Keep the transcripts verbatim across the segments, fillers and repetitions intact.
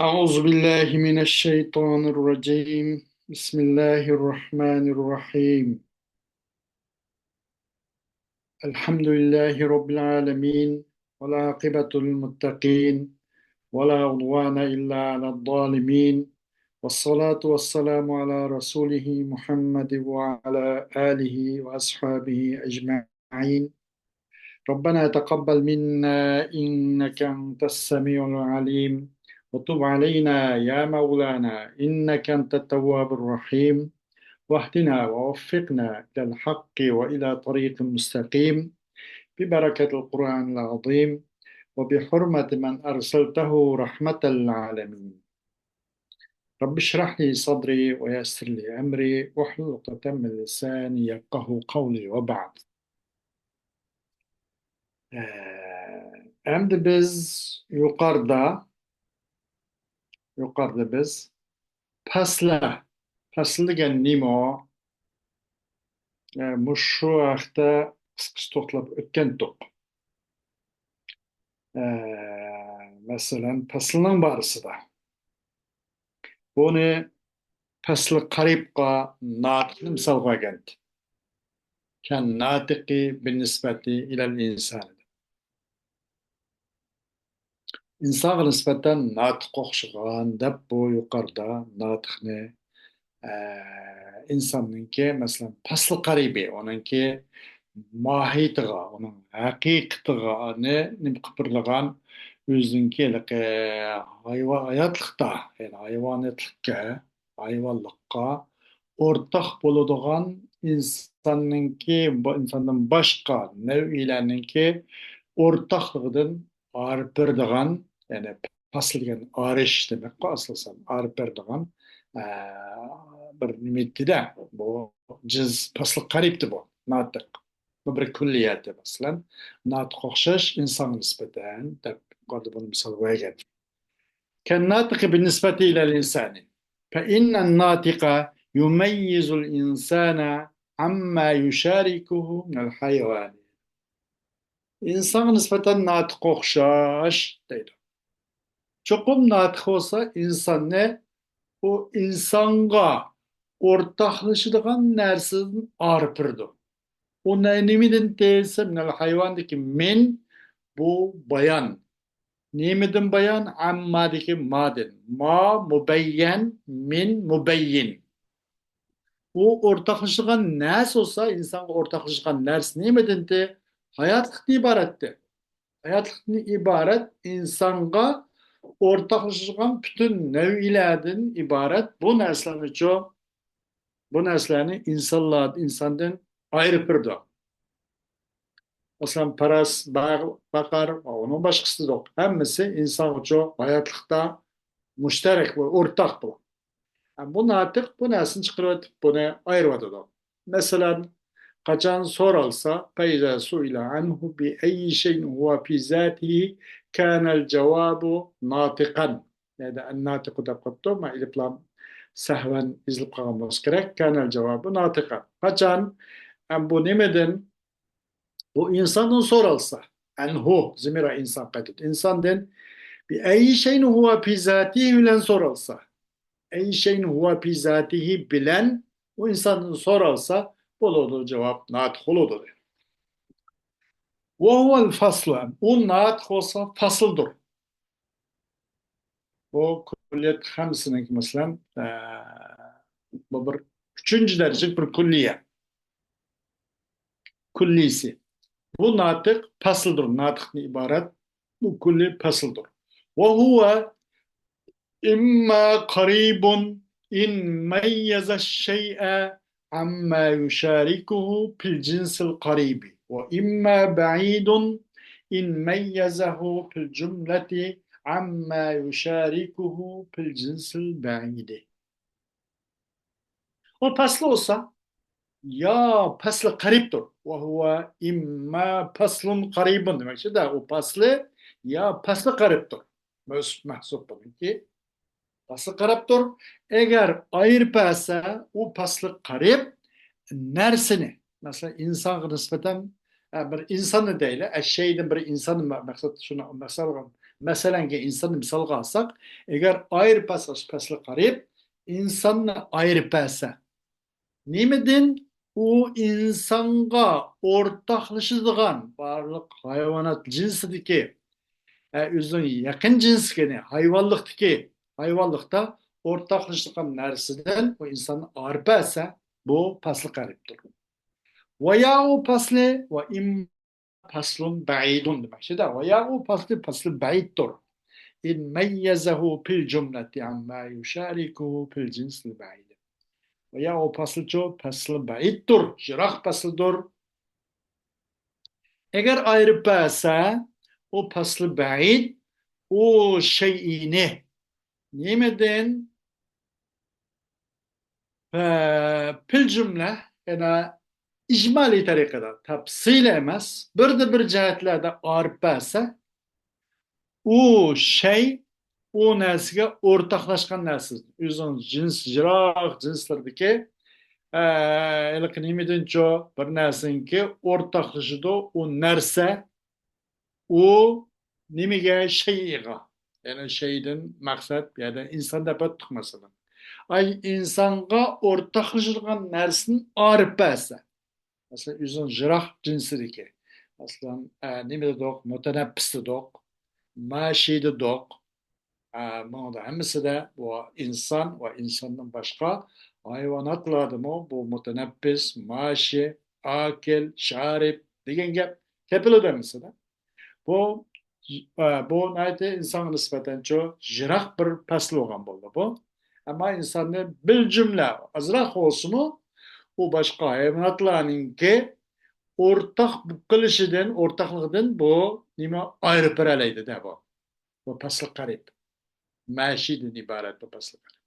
أعوذ بالله من الشيطان الرجيم. بسم الله الرحمن الرحيم. الحمد لله رب العالمين، والعاقبة للمتقين، ولا عدوان إلا على الظالمين، والصلاة والسلام على رسوله محمد وعلى آله وأصحابه أجمعين. ربنا تقبل منا إنك أنت السميع العليم، وتب علينا يا مولانا إنك أنت التواب الرحيم، واهدنا ووفقنا إلى الحق وإلى طريق مستقيم، ببركة القرآن العظيم، وبحرمة من أرسلته رحمة للعالمين. رب اشرح لي صدري ويسر لي أمري واحلل عقدة من لساني يفقه قولي وبعد. ئە، ئەمدى بىز يۇقىرىدا، يۇقىرىدا بىز پەسلە، پەسلە دېگەن نېمە؟ ئە، مۇشۇ ھەقتە قىسقىچە توختىلىپ ئۆتكەنتۇق. ئە، مەسىلەن، پەسلىنىڭ بارىسىدا. بۇنى پەسلى قەرىبقا ناتىقنى مىسالغا ئەكەلدى. كالناطق بالنسبة إلى الإنسان. ئىنسانغا نىسبەتەن ناتىققا ئوخشىغان دەپ بۇ يۇقىرىدا ناتىقنى، ئە، ئىنساننىڭكى، مەسىلەن، پەسلى قەرىبى، ئۇنىڭكى ماھىيىتىغا، ئۇنىڭ ھەقىقىتىغا نېمە قىلىپ بېرىدىغان، ئۆزىنىڭكى ھېلىقى ھايۋا-، ھاياتلىقتا، يەنى ھايۋانىيەتلىككە، ھايۋانلىققا ئورتاق بولىدىغان ئىنساننىڭكى، بۇ ئىنساندىن باشقا نەۋئىيلەرنىڭكى ئورتاقلىقىدىن ئايرىپ بېرىدىغان، يەنى پەسل دېگەن ئايرىش دېمەكقۇ، ئاساسەن ئايرىپ بېرىدىغان، ئە، بىر نېمە ئىدى-دە، بۇ جىنس پەسلى قەرىبتى بۇ، ناتىق. بۇ بىر كۈللىيەتى، مەسىلەن، ناتىققا ئوخشاش ئىنسانغا نىسبەتەن دەپ يۇقىرىدا بۇنى مىسال بەرگەن. كالناطق بالنسبة إلى الإنسان، فإن الناطق يميز الإنسان عما يشاركه من الحيوان. ئىنسانغا نىسبەتەن ناتىققا ئوخشاش دەيدۇ. چوقۇم ناتىق بولسا ئىنساننى ئۇ ئىنسانغا ئورتاقلىشىدىغان نەرسىدىن ئايرىپ بېرىدۇ. ئۇ نە-، نېمىدىن دېسە، مىنەل ھايۋاندىكى مىن، بۇ بايان. نېمىدىن بايان؟ ئەممادىكى مادىن. ما مۇبەييەن، مىن مۇبەييىن. ئۇ ئورتاقلىشىدىغان نەرسە بولسا، ئىنسانغا ئورتاقلىشىدىغان نەرسە نېمىدىنتى؟ ھاياتلىقتىن ئىبارەتتى. ھاياتلىقتىن ئىبارەت ئىنسانغا ئورتاقلىشىدىغان پۈتۈن نەۋئىيلەردىن ئىبارەت بۇ نەرسىلەرنىچۇ، بۇ نەرسىلەرنى ئىنسانلار، ئىنساندىن ئايرىپ بېرىدۇ. مەسىلەن، پەرەز، باغ-، باقار ۋە ئۇنىڭ باشقىسى جۇق. ھەممىسى ئىنسانغىچۇ ھاياتلىقتا مۇشتەرەك، بۇ ئورتاق بۇ. ھە، بۇ ناتىق بۇ نەرسىنى چىقىرىۋېتىپ، بۇنى ئايرىۋاتىدۇ. مەسىلەن، قاچان سورالسا، فإذا سئل عنه بأي شيء هو في ذاته كان الجواب ناطقا. يەنى ئەنناتىقۇ دەپ قاپتۇ، مەن ئېلىپلام سەھۋەن يېزىلىپ قالغان بولسا كېرەك. كان الجواب ناطقا. قاچان، ئەم، بۇ نېمىدىن؟ بۇ ئىنساندىن سورالسا، ئەنھۇ، زىمىرا ئىنسان قايتىدۇ. ئىنساندىن، بىئەيي شەيئىن ھۇۋا پى زاتىھى بىلەن سورالسا، ئەيي شەيئىن ھۇۋا پى زاتىھى بىلەن ئۇ ئىنساندىن سورالسا، بولىدۇ، جاۋاب ناتىق بولىدۇ. ۋە ھۇۋەل فەسلۇ، ئۇ ناتىق بولسا فەسىلدۇر. بۇ كۈللىيەت خەمسىنىڭكى، مەسىلەن، ئە، بۇ بىر ئۈچىنچى دەرىجىلىك بىر كۈللىيە. كۈللىيىسى. بۇ ناتىق پەسىلدۇر. ناتىقتىن ئىبارەت بۇ كۈللى پەسىلدۇر. ۋە ھۇۋە ئىمما قەرىبۇن ئىن مەييەزە شەيئە عەمما يۇشارىكۇھۇ فىل جىنسىل قەرىبى، ۋە ئىمما بەئىدۇن ئىن مەييەزەھۇ فىل جۈملەتى عەمما يۇشارىكۇھۇ فىل جىنسىل بەئىدى. ئۇ پەسلى بولسا، يا پەسلى قەرىبتۇر. ۋە ھۇۋە ئىمما پەسلۇن قەرىبۇن دېمەكچىدە، ئۇ پەسلى يا پەسلى قەرىبتۇر. مەس-، مەھسۇب بۇنىڭكى. پەسلى قەرىبتۇر. ئەگەر ئايرىپ بەرسە، ئۇ پەسلى قەرىب نەرسىنى، مەسىلەن، ئىنسانغا نىسبەتەن، ئە، بىر ئىنساننى دەيلى، ئە، شەيدىن بىر ئىنساننى مە-، مەقسەت، شۇنى مەسەل قىلغان. مەسىلەنكى، ئىنساننى مىسالغا ئالساق، ئەگەر ئايرىپ بەرسە پەسلى قەرىب، ئىنساننى ئايرىپ بەرسە، نېمىدىن؟ ئۇ ئىنسانغا ئورتاقلىشىدىغان بارلىق ھايۋانات جىنسىدىكى، ئە، ئۆزىنىڭ يېقىن جىنسىكىنى، ھايۋانلىقتىكى، ھايۋانلىقتا ئورتاقلىشىدىغان نەرسىدىن ئۇ ئىنساننى ئايرىپ بەرسە، بۇ پەسلى قەرىبتۇر. ۋە يا ئۇ پەسلى ۋە ئىم پەسلۇن بەئىدۇن دېمەكچىدە. ۋە يا ئۇ پەسلى، پەسلى بەئىدتۇر. ئىن مەييەزەھۇ پىل جۈملەتى ئەمما يۇشارىكۇھۇ پىل جىنسىل بەئىد. ۋە يا ئۇ پەسلىچۇ، پەسلى بەئىدتۇر، يىراق پەسلىدۇر. ئەگەر ئايرىپ بەرسە، ئۇ پەسلى بەئىد، ئۇ شەيئىنى نېمىدىن؟ پە-، پىل جۈملە، يەنى ئىجمالىي تەرىقىدە، تەپسىلىي ئەمەس، بىردە بىر جەھەتلەردە ئايرىپ بەرسە، ئۇ شەي، ئۇ نەرسىگە ئورتاقلاشقان نەرسە. ئۆزىنىڭ جىنس، يىراق جىنسلىرىدىكى، ئە، ھېلىقى نېمىدىنچۇ بىر نەرسىنىڭكى ئورتاقلىشىدۇ، ئۇ نەرسە، ئۇ نېمىگە؟ شەيئىغا. يەنى شەيئىدىن مەقسەت بۇ يەردە ئىنسان دەپ ئاتىدۇق، مەسىلەن. ئاي، ئىنسانغا ئورتاقلىشىدىغان نەرسىنى ئايرىپ بەرسە، مەسىلەن، ئۆزىنىڭ يىراق جىنسىدىكى، مەسىلەن، ئە، نېمە دېدۇق؟ مۇتەنەپپىس دېدۇق، ماشى دېدۇق. ئە، مانا ھەممىسىدە بۇ ئىنسان ۋە ئىنساندىن باشقا ھايۋاناتلاردىمۇ بۇ مۇتەنەپپىس، ماشى، ئاكىل، شارىب دېگەن گەپ تېپىلىدۇ ھەممىسىدە. بۇ، ئە، بۇ ناھايىتى ئىنسانغا نىسبەتەنچۇ يىراق بىر پەسىل بولغان بولدى بۇ. ئەمما ئىنساننى بىل جۈملە ئازراق بولسىمۇ، ئۇ باشقا ھايۋاناتلارنىڭكى ئورتاق قىلىشىدىن، ئورتاقلىقىدىن بۇ نېمە ئايرىپ بېرەلەيدۇ-دە بۇ. بۇ پەسلى قەرىب. ماشىدىن ئىبارەت بۇ پەسلى قەرىب.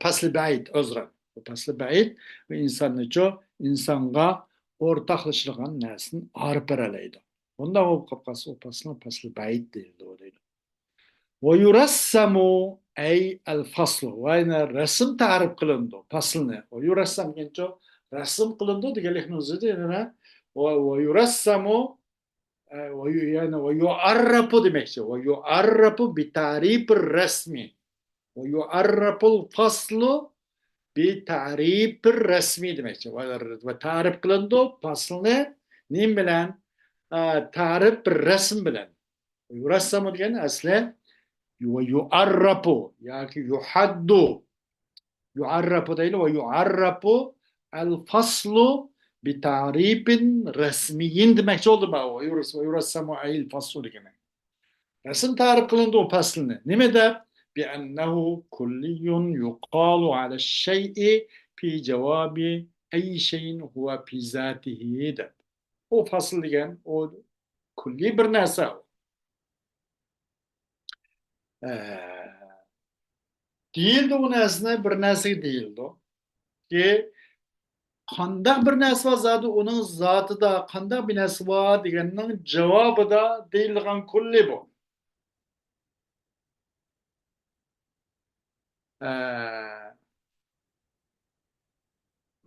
پەسلى بەئىد، ئۆزرە. پەسلى بەئىد، بۇ ئىنساننىچۇ، ئىنسانغا ئورتاقلىشىدىغان نەرسىنى ئايرىپ بېرەلەيدۇ. بۇنداق بولۇپ قالسا، ئۇ پەسلىنى پەسلى بەئىد دېيىلىدۇ، دەيدۇ. ۋە يۇرەسسەمۇ ئەي ئەل فەسلۇ. ۋە يەنە رەسىم تەرىپ قىلىنىدۇ، پەسلىنى. ۋە يۇرەسسەم دېگەنچۇ، رەسىم قىلىنىدۇ دېگەنلىكنىڭ زىدى يەنە. ۋە، ۋە يۇرەسسەمۇ، ئە، ۋە يۇ-، يەنى ۋە يۇئەررەپۇ دېمەكچى. ۋە يۇئەررەپۇ بىتەرىپىر رەسمى. ۋە يۇئەررەپۇل فەسلۇ بىتەرىپىر رەسمى دېمەكچى. ۋە، ۋە تەرىپ قىلىنىدۇ پەسلىنى نېمە بىلەن؟ ئە، تەرىپ رەسىم بىلەن. يۇرەسسەمۇ دېگەن ئەسلى ۋە يۇئەررەپۇ ياكى يۇھەددۇ. يۇئەررەپۇ دەيلى، ۋە يۇئەررەپۇ ئەل فەسلۇ بىتەرىپىن رەسمىيين دېمەكچى بولدۇم مەن. ۋە يۇرەس-، ۋە يۇرەسسەمۇ ئەيل فەسلۇ دېگىنى. رەسىم تەرىپ قىلىنىدۇ ئۇ پەسلىنى. نېمە دەپ؟ بىئەننەھۇ كۇللىيۇن يۇقالۇ ئەلەش شەيئى پى جاۋابى ئەي شەيئىن ھۇۋە پى زاتىھى دەپ. ئۇ پەسىل دېگەن، ئۇ كۈللىي بىر نەرسە. ئە، دېيىلدى ئۇ نەرسىنى، بىر نەرسىگە دېيىلدى. كى، قانداق بىر نەرسە بار زادى ئۇنىڭ زاتىدا، قانداق بىر نەرسە بار دېگەننىڭ جاۋابىدا دېيىلىدىغان كۈللىي بۇ. ئە،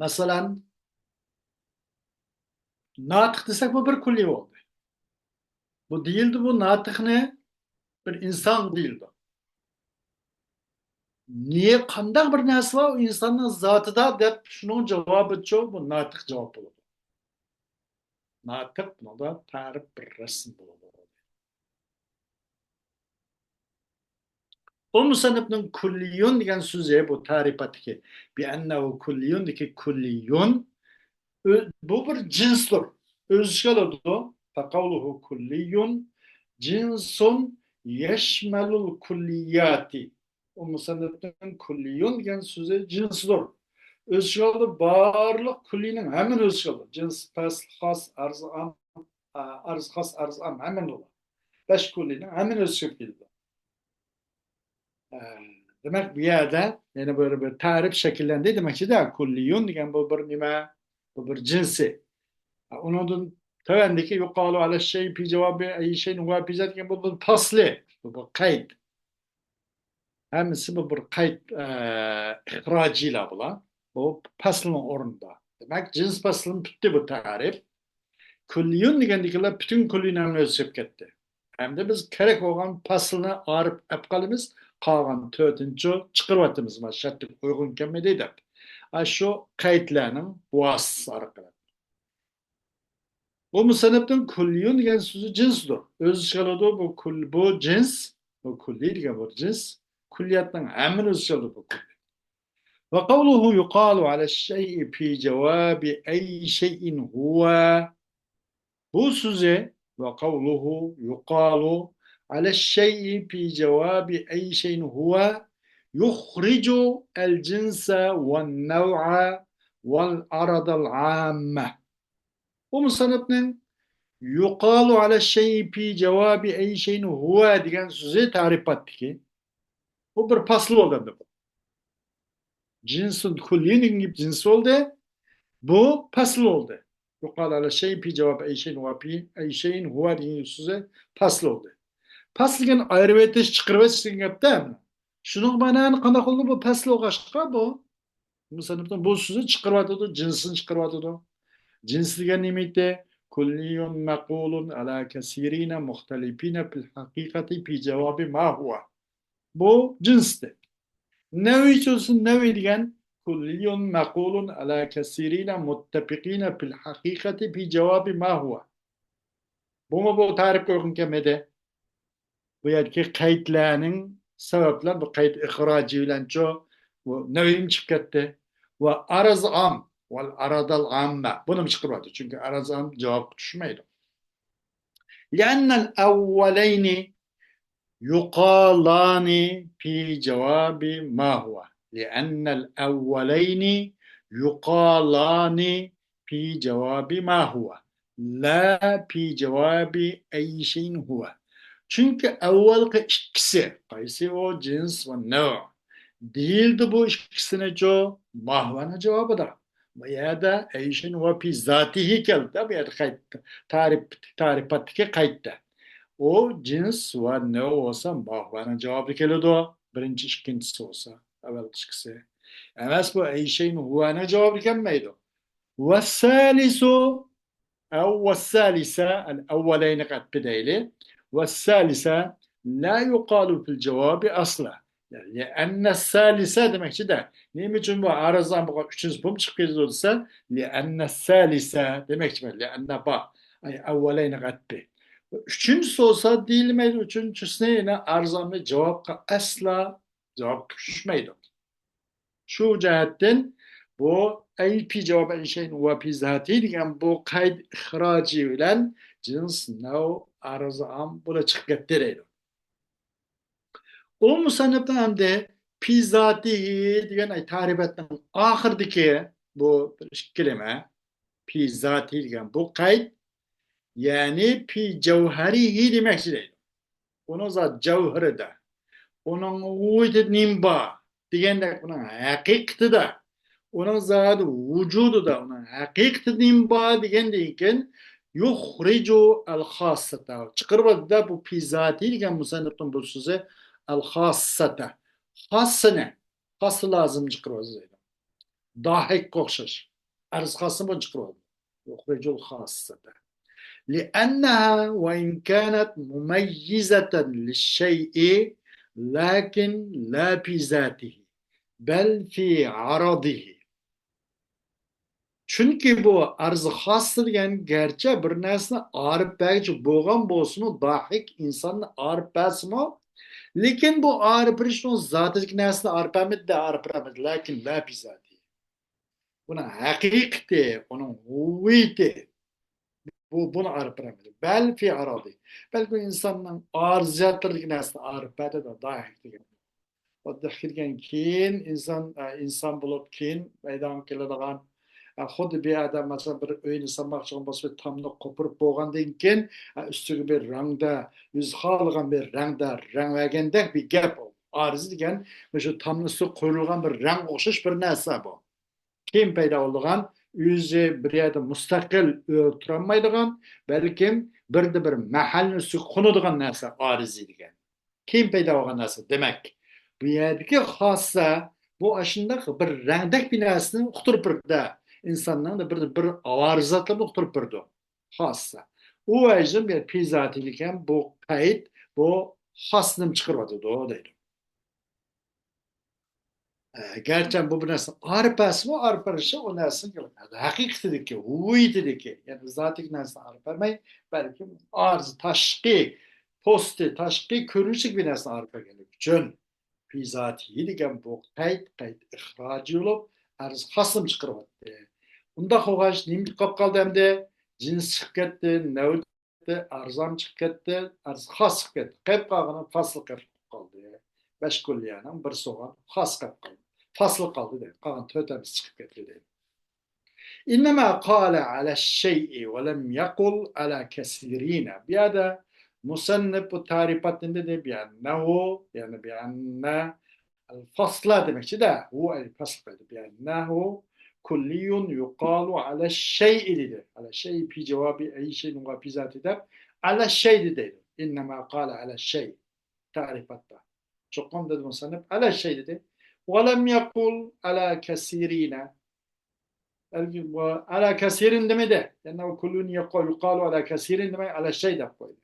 مەسىلەن، ناتىق دېسەك، بۇ بىر كۈللىي بولدى. بۇ دېيىلدى، بۇ ناتىقنى بىر ئىنسان دېيىلدى. نى-، قانداق بىر نەرسە بار ئۇ ئىنساننىڭ زاتىدا دەپ، شۇنىڭ جاۋابىچۇ بۇ ناتىق جاۋاب بولىدۇ. ناتىق بۇنىڭدا تەرىپ بىر رەسىم بولىدۇ. ئۇ مۇسەننىپنىڭ كۈللىيۇن دېگەن سۆزى بۇ تەرىپاتتىكى، بىئەننەھۇ كۈللىيۇندىكى كۈللىيۇن، ئۆ-، بۇ بىر جىنستۇر. ئۆز ئىچىگە ئالىدۇ. فەقەۋلۇھۇ كۈللىيۇن جىنسۇن يەشمەلۇل كۈللىياتى. ئۇ مۇسەننىپنىڭ كۈللىيۇن دېگەن سۆزى جىنسىدۇر. ئۆز ئىچىگە ئالىدۇ، بارلىق كۈللىينىڭ ھەممىنى ئۆز ئىچىگە ئالىدۇ. جىنس، پەسل، خاس، ئەرز، ئام، ئە، ئەرز، خاس، ئەرز، ئام، ھەممىنى بولىدۇ. بەش كۈللىينىڭ ھەممىنى ئۆز ئىچىگە كېلىدۇ. ئە، دېمەك، بۇ يەردە يەنە بىر، بىر تەرىپ شەكىللەندى دېمەكچىدە، كۈللىيۇن دېگەن بۇ بىر نېمە؟ بۇ بىر جىنسى. ئە، ئۇنىڭدىن تۆۋەندىكى يۇقالۇ ئەلە شەي پى جاۋابى ئەي شەي نۇۋا پى زات دېگەن بۇ بىر پەسلى. بۇ، بۇ قەيت. ھەممىسى بۇ بىر قەيت، ئە، ئىخراجىيلا بۇلار. بۇ پەسلىنىڭ ئورنىدا. دېمەك، جىنس پەسلىنى پۈتتى بۇ تەرىپ. كۈللىيۇن دېگەندىكىنلەر پۈتۈن كۈللىينى ھەممە ئۆز ئىچىگە كەتتى. ئەمدى بىز كېرەك بولغان پەسىلنى ئايرىپ ئەپ قالىمىز، قالغان تۆتىنچى چىقىرىۋاتىمىز، مانا شەرتكە ئۇيغۇن كەلمىدى دەپ. ئاشۇ قەيتلەرنىڭ ۋاسىتىسى ئارقىلىق. بۇ مۇسەننەپنىڭ كۇللىيۇن دېگەن سۆزى جىنسدۇر. ئۆز ئىچىگە ئالىدۇ بۇ كۇل-، بۇ جىنس، بۇ كۇللىي دېگەن بۇ جىنس، كۇللىياتنىڭ ھەممىنى ئۆز ئىچىگە ئالىدۇ بۇ كۇللىي. وقوله يقال على الشيء في جواب أي شيء هو. بۇ سۆزى، وقوله يقال على الشيء في جواب أي شيء هو يخرج الجنس والنوع والعرض العام. بۇ مۇسەننەپنىڭ يقال على الشيء في جواب أي شيء هو دېگەن سۆزى تەرىپاتتىكى. بۇ بىر پەسىل بولدى ئەمدى بۇ. جىنسۇن كۇللىيۇن دېگەن گەپ جىنس بولدى. بۇ پەسىل بولدى. يقال على الشيء في جواب أي شيء هو في أي شيء هو دېگەن سۆزى پەسىل بولدى. پەسىل دېگەن ئايرىۋېتىش، چىقىرىۋېتىش دېگەن گەپتە. شۇنىڭ مەنانى قانداق بولدى؟ بۇ پەسىل بولغاچقا بۇ مۇسەننەپنىڭ بۇ سۆزى چىقىرىۋاتىدۇ، جىنسىنى چىقىرىۋاتىدۇ. جىنس دېگەن نېمە ئىدى؟ كلي معقول على كثيرين مختلفين في الحقيقة في جواب ما هو. بۇ جىنس ئىدى. نەۋىچى بولسا نەۋى دېگەن كلي معقول على كثيرين متفقين في الحقيقة في جواب ما هو. بۇمۇ بۇ تەرىپكە ئۇيغۇن كەلمىدى. بۇ يەردىكى قەيتلەرنىڭ سەۋەبلەر بۇ قەيت ئىخراجى بىلەنچۇ بۇ نەۋىدىن چىقىپ كەتتى. ۋە ئەرز ئام، ۋەل ئەرزەل ئاممە. بۇنىمۇ چىقىرىۋاتىدۇ. چۈنكى ئەرز ئام جاۋابقا چۈشمەيدۇ. لأن الأولين يقالان في جواب ما هو. لأن الأولين يقالان في جواب ما هو. لا في جواب أي شيء هو. چۈنكى ئەۋۋەلقى ئىككىسى، قايسى ئۇ؟ جىنس ۋە نەۋ. دېيىلدى بۇ ئىككىسىنىچۇ؟ ماھۋانىڭ جاۋابىدا. بۇ يەردە ئەيشىن ۋە پى زاتىھى كەلدى. بۇ يەردە قەيت-، تەرىپ-، تەرىپاتتىكى قەيتتە. ئۇ جىنس ۋە نەۋ بولسا ماھۋانىڭ جاۋابىدا كېلىدۇ. بىرىنچى، ئىككىنچىسى بولسا، ئەۋۋەلقى ئىككىسى. ئەمەس، بۇ ئەيشىن ۋەنىڭ جاۋابىدا كەلمەيدۇ. والثالث، أو والثالثة، الأولين قەتپى دەيلى. والثالثة لا يقال في الجواب أصلا. لأن الثالثة دېمەكچىدە. نېمە ئۈچۈن بۇ ئارىزان بولغان ئۈچىنچى بۇم چىقىپ كېتىدۇ دېسە، لأن الثالثة دېمەكچىمەن. لأن با، ئەي، ئەۋۋەلەينى قەتپى. ئۈچىنچىسى بولسا دېيىلمەيدۇ. ئۈچىنچىسىنى يەنە ئارىزاننى جاۋابقا ئەسلا جاۋابقا چۈشمەيدۇ. شۇ جەھەتتىن بۇ ئەي پى جاۋاب ئەي شەيئىن ۋە پى زاتى دېگەن بۇ قەيت ئىخراجى بىلەن جىنس نەۋ ئارىزان بۇلا چىقىپ كەتتى دەيدۇ. ئۇ مۇسەننىپنىڭ ئەمدى پى زاتىھى دېگەن ئەي تەرىپەتنىڭ ئاخىرىدىكى بۇ بىر ئىككى كەلىمە، پى زاتىھى دېگەن بۇ قەيت، يەنى پى جەۋھەرىھى دېمەكچى دەيدۇ. ئۇنىڭ زادى جەۋھىرىدە، ئۇنىڭ ھۇۋىيىتىدە نېمە بار دېگەندەك، ئۇنىڭ ھەقىقىتىدە، ئۇنىڭ زادى ۋۇجۇدىدا، ئۇنىڭ ھەقىقىتىدە نېمە بار دېگەندىن كېيىن، يۇخرىجۇ ئەل خاسسەتە، چىقىرىۋالدى-دە، بۇ پى زاتى دېگەن مۇسەننىپنىڭ بۇ سۆزى ئەل خاسسەتە، خاسسىنى، خاسسە لازىم چىقىرىۋالدى دەيدۇ. داھىكقا ئوخشاش. ئەرز خاسسىنى بۇنى چىقىرىۋالدى. يخرج الخاصة. لأنها وإن كانت مميزة للشيء لكن لا في ذاته بل في عرضه. چۈنكى بۇ ئەرز خاسسە دېگەن گەرچە بىر نەرسىنى ئايرىپ بەرگۈچى بولغان بولسىمۇ، داھىك ئىنساننى ئايرىپ بەرسىمۇ، لېكىن بۇ ئايرىپ بېرىش ئۇنىڭ زاتىدىكى نەرسىنى ئايرىپ بەرمىدى، ئايرىپ بەرمىدى. لەكىن لا في ذاته. بۇنىڭ ھەقىقىتى، ئۇنىڭ ھۇۋىيىتى، بۇ، بۇنى ئايرىپ بەرمەيدۇ. بەل في عرضه. بەلكى ئىنساننىڭ ئارزىياتلىرىدىكى نەرسىنى ئايرىپ بەردى، داھىك دېگەن. ئادەتتە كىرگەن كېيىن ئىنسان، ئە، ئىنسان بولۇپ كېيىن مەيدانغا كېلىدىغان، ئە، خۇددى بىر ئادەم، مەسىلەن، بىر ئۆينى سالماقچى بولغان بولسا، بىر تامنى قوپۇرۇپ بولغاندىن كېيىن، ئە، ئۈستىگە بىر رەڭدە، ئۆزى خالىغان بىر رەڭدە رەڭ بەرگەندەك بىر گەپ ئۇ. ئارزى دېگەن مۇشۇ تامنىڭ ئۈستىگە قويۇلغان بىر رەڭگە ئوخشاش بىر نەرسە بۇ. كېيىن پەيدا بولىدىغان، ئۆزى بىر يەردە مۇستەقىل ئۆزى تۇرالمايدىغان، بەلكىم بىردە بىر مەھەلنىڭ ئۈستىگە قونىدىغان نەرسە ئارزى دېگەن. كېيىن پەيدا بولغان نەرسە. دېمەك، بۇ يەردىكى خاسسە، بۇ ئاشۇنداق بىر رەڭدەك بىر نەرسىنى ئۇقتۇرۇپ بېرىدۇ. ئىنساننىڭ بىر، بىر ئاۋارە زاتلىرىنى ئۇقتۇرۇپ بېرىدۇ. خاسسە. ئۇ ۋەجىدىن بىر پى زاتىدىكەن بۇ قەيت، بۇ خاسنى چىقىرىۋاتىدۇ دەيدۇ. ئە، گەرچە بۇ بىر نەرسىنىڭ ئارپاسىمۇ ئارپىرىشى ئۇ نەرسىنىڭ ھەقىقىتىدىكى، ھۇۋىيىتىدىكى، يەنى زاتىدىكى نەرسىنى ئارپىرمەي، بەلكىم ئارزى تاشقى، پوستى، تاشقى كۆرۈنۈشلۈك بىر نەرسىنى ئارپىرگەنلىكى ئۈچۈن، پى زاتىھى دېگەن بۇ قەيت، قەيت ئىخراجى بولۇپ، ئەرز خاسنى چىقىرىۋەتتى. ئۇنداق بولغاچ، نېمە قاپ قالدى ئەمدى؟ جىنس چىقىپ كەتتى، نەۋ ئارزام چىقىپ كەتتى، ئارز خاس چىقىپ كەتتى. قېلىپ قالغىنى فاسل قېلىپ قالدى. بەش كۇللىيەنىڭ بىرسى بولغان خاس قېلىپ قالدى. فاسل قالدى دەيدۇ. قالغان تۆت ھەممىسى چىقىپ كەتتى دەيدۇ. إنما قال على الشيء ولم يقل على كثيرين. بۇ يەردە مۇسەننىپ بۇ تەرىپاتنى دېدى، بىئەننەھۇ، يەنى بىئەننە ئەل فاسلە دېمەكچىدە، ھۇ ئەل فاسل دېدى. بىئەننەھۇ كۇللىيۇن يۇقالۇ ئەلە شەيئى دېدى. ئەلە شەيئى پى جاۋابى ئەي شەيئىن ۋە پى زاتى دەپ، ئەلە شەي دېدى. ئىننەما قالە ئەلە شەي. تەرىپاتتا. چوقۇم دېدى مۇسەننىپ، ئەلە شەي دېدى. ۋەلەم يەقۇل ئەلە كەسىرىنە. ئەلە كەسىرىن دېمىدى. يەنى كۇللىيۇن يۇقالۇ ئەلە كەسىرىن دېمەي، ئەلە شەي دەپ قويدى.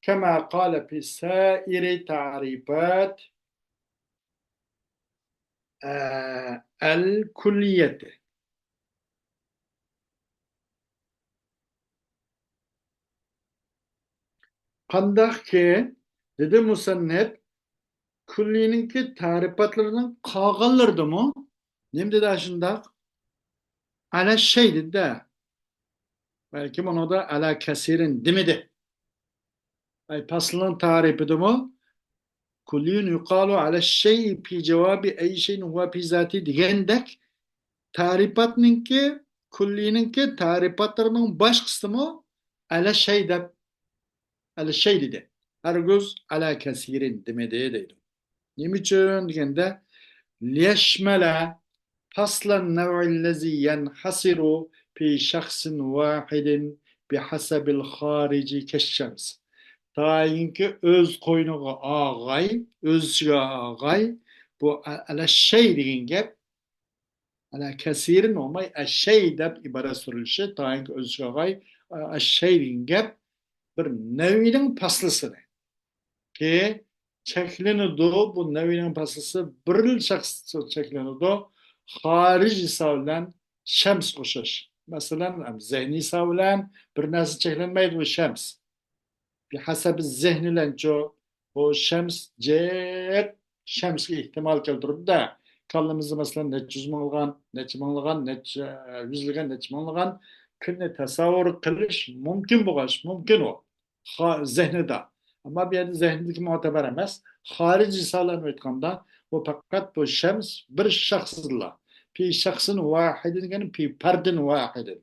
كەما قالە پى سائىرى تەرىپات. ئە، ئەل كۇللىيەتى. قانداقكى، دېدى مۇسەننىپ، كۇللىنىڭكى تەرىپاتلىرىنىڭ قالغانلىرىدىمۇ نېمە دېدى ئاشۇنداق؟ ئەلە شەي دېدى. بەلكىم ئۇنىڭدا ئەلە كەسىرىن دېمىدى. ئەي پاسلىنىڭ تەرىپىدىمۇ كۇللىيۇن يۇقالۇ ئەلە شەي پى جاۋابى ئەي شەيئىن ھۇۋە پى زاتى دېگەندەك، تەرىپاتنىڭكى، كۇللىنىڭكى تەرىپاتلىرىنىڭ باشقىسىمۇ ئەلە شەي دەپ، ئەلە شەي دېدى. ھەرگىز ئەلە كەسىرىن دېمىدى دەيدۇ. نېمە ئۈچۈن دېگەندە، لىيەشمەلە پاسلەن نەۋئىللەزى يەنھەسىرۇ پى شەخسىن ۋاھىدىن بىھەسەبىل خارىجى كەششەمس. تايىنكى ئۆز قوينىغا ئالغاي، ئۆز ئىچىگە ئالغاي، بۇ ئە-، ئەلە شەي دېگەن گەپ، ئەلە كەسىرىن بولماي، ئەششەي دەپ ئىبارە سۈرۈلۈشى، تايىنكى ئۆز ئىچىگە ئالغاي، ئەششەي دېگەن گەپ بىر نەۋئىنىڭ پاسلىسىنى. كى چەكلىنىدۇ. بۇ نەۋئىنىڭ پاسلىسى بىر شەخس چەكلىنىدۇ. خارىج ھېسابى بىلەن شەمسكە ئوخشاش. مەسىلەن، زېھنىي ھېسابى بىلەن بىر نەرسە چەكلەنمەيدۇ، بۇ شەمس. بىھەسەبى زېھنى بىلەنچۇ، بۇ شەمس جىق شەمسكە ئېھتىمال كەلتۈرىدۇ-دە. كاللىمىزدا، مەسىلەن، نەچچە يۈز مىڭلىغان، نەچچە مىڭلىغان، نەچچە يۈزلىگەن، نەچچە مىڭلىغان كۈننى تەسەۋۋۇر قىلىش مۇمكىن بولغاچ، مۇمكىن ئۇ. خا-، زېھنىدا. ئەمما بۇ يەردە زېھنىدىكى مۇتەبەر ئەمەس. خارىجىي ھېسابلارنى ئېيتقاندا، بۇ پەقەت بۇ شەمس بىر شەخسلا. پى شەخسىن ۋاھىدىن دېگەن پى پەردىن ۋاھىدىن.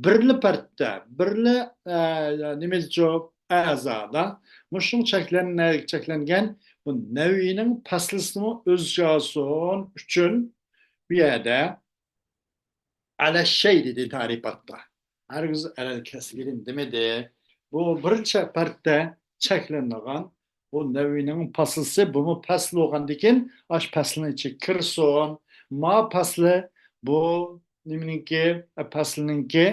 بىرلا پەردە، بىرلا، ئە، نېمىچۇ، ئەزادا. مۇشۇنىڭ چەكلەن-، چەكلەنگەن بۇ نەۋئىنىڭ پەسلىسىمۇ ئۆز ئىچىگە ئالسۇن ئۈچۈن بۇ يەردە ئەلە شەي دېدى تەرىپاتتا. ھەرگىز ئەلەل كەسىرىن دېمىدى. بۇ بىرچە پەردە چەكلىنىدىغان. بۇ نەۋۋىنىڭ پەسلىسى، بۇمۇ پەسل بولغاندىكىن، ئاش پەسلىنىڭ ئىچىگە كىرسۇن. ما پەسلى بۇ نېمىنىڭكى، پەسلىنىڭكى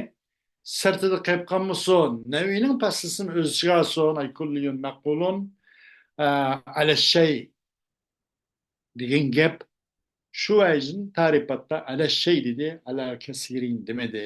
سىرتىدا قېلىپ قالمىسۇن. نەۋۋىنىڭ پەسلىسىنى ئۆز ئىچىگە ئالسۇن. ئەي كۇللىيۇن مەقۇلۇن، ئە، ئەلە شەي دېگەن گەپ شۇ ۋەجىدىن تەرىپاتتا ئەلە شەي دېدى، ئەلە كەسىرىن دېمىدى.